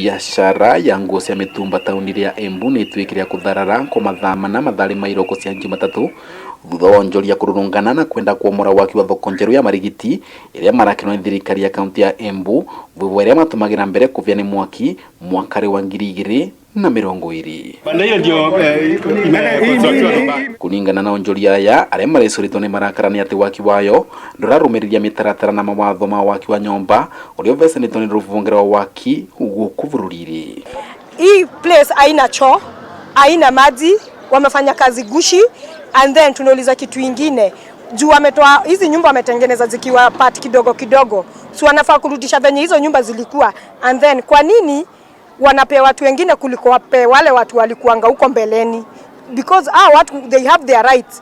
Biashara ya nguo cia mitumba tauni ya Embu ni ituikire ya kutharara kwa mathaa mana mathari ma iroko cia Jumatatu thutha wa onjoria kururungana na kwenda kuomora waki wa thoko njeru ya Marigiti iria marakenwo ni thirikari ya kaunti ya Embu vuvu iria matumagira mbere kuvya ni mwaki mwakari wa 2020. Banda hiyo ndio imeconstructiwa. Kulingana na onjoria aya aria marecuritwo ni marakara ni ati waki wayo ndurarumiriria mitaratara na mawatho ma waki wa nyomba uria uvecanitwo ni ruvonge rwa waki guku bururi-ini. Hii place haina choo, haina maji, wamefanya kazi gushi, and then tunauliza kitu ingine juu wametoa hizi nyumba wametengeneza zikiwa part kidogo kidogo, si wanafaa kurudisha venye hizo nyumba zilikuwa? And then kwa nini wanapea watu wengine kuliko wape wale watu walikuanga huko mbeleni? Because hao watu, they have their rights.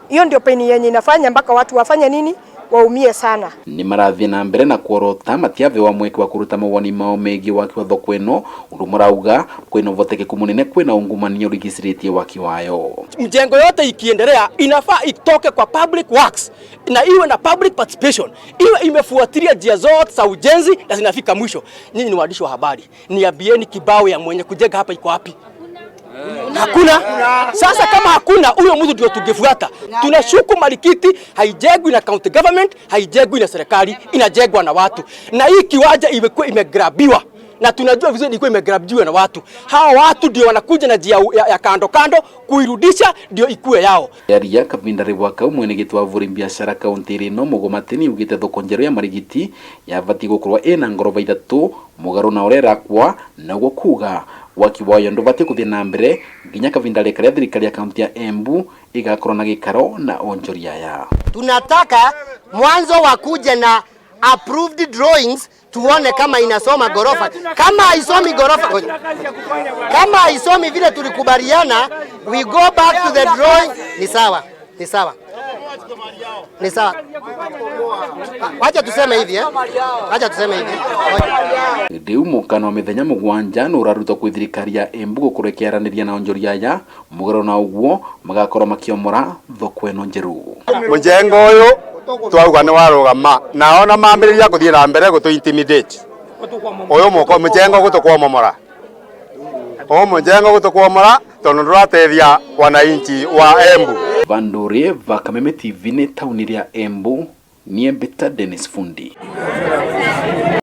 Hiyo ndio pain yenye inafanya mpaka watu wafanye nini, waumie sana. Ni marathie na mbere na kuorota matiavewa mweke wa kuruta mawoni mao megie waki wa thoko ino undu marauga kwina uvotekeku munene kwina ungumania urigiciritie waki wayo. Mjengo yote ikiendelea inafaa itoke kwa public works na iwe na public participation, iwe imefuatilia njia zote za ujenzi na zinafika mwisho. Nyinyi ni waandishi wa habari, niambieni kibao ya mwenye kujenga hapa iko wapi? Hakuna. Sasa kama hakuna, huyo mtu ndio tungefuata. Tunashuku Marikiti haijengwi na county government, haijengwi na serikali, inajengwa na watu, na hii kiwanja imekuwa imegrabiwa na tunajua vizuri ilikuwa imegrabiwa na watu. Hawa watu ndio wanakuja na njia ya kando kando kuirudisha ndio ikue yao. Yaria kavinda ribwa kau mwenegiti wa vuri biashara kaunti ino Mugomatini ugite thoko njeru ya Marigiti yavatie gukorwo ina ngoroba ithatu mugaru na uria irakwa naguo kuga waki wayo nduvatie kuthie na mbere nginya kavinda karia thirikari ya kaunti ya Embu igakorwo na gikaro na onjoria aya. Tunataka mwanzo wakuje na approved drawings tuone kama inasoma gorofa. Kama haisomi gorofa, kama haisomi vile tulikubaliana, we go back to the drawing. Ni sawa, ni sawa, ni sawa. Wacha tuseme hivi eh? Wacha tuseme hivi. Riu mukano wa mithenya 7 ni urarutwo kwi thirikari ya Embu gukorwo ikiaraniria na onjoria aya mugaro na uguo magakorwo makiomora thoko ino njeru. Mujengo uyu twauga ni warugama na ona mambiriria kuthie na mbere gutu intimidate uyu muko mujengo gutukwomomora uyu mujengo gutukwomora tondu ndurateithia wananchi wa Embu. Vanduri va Kameme TV ni tauni ya Embu niembita Dennis Fundi.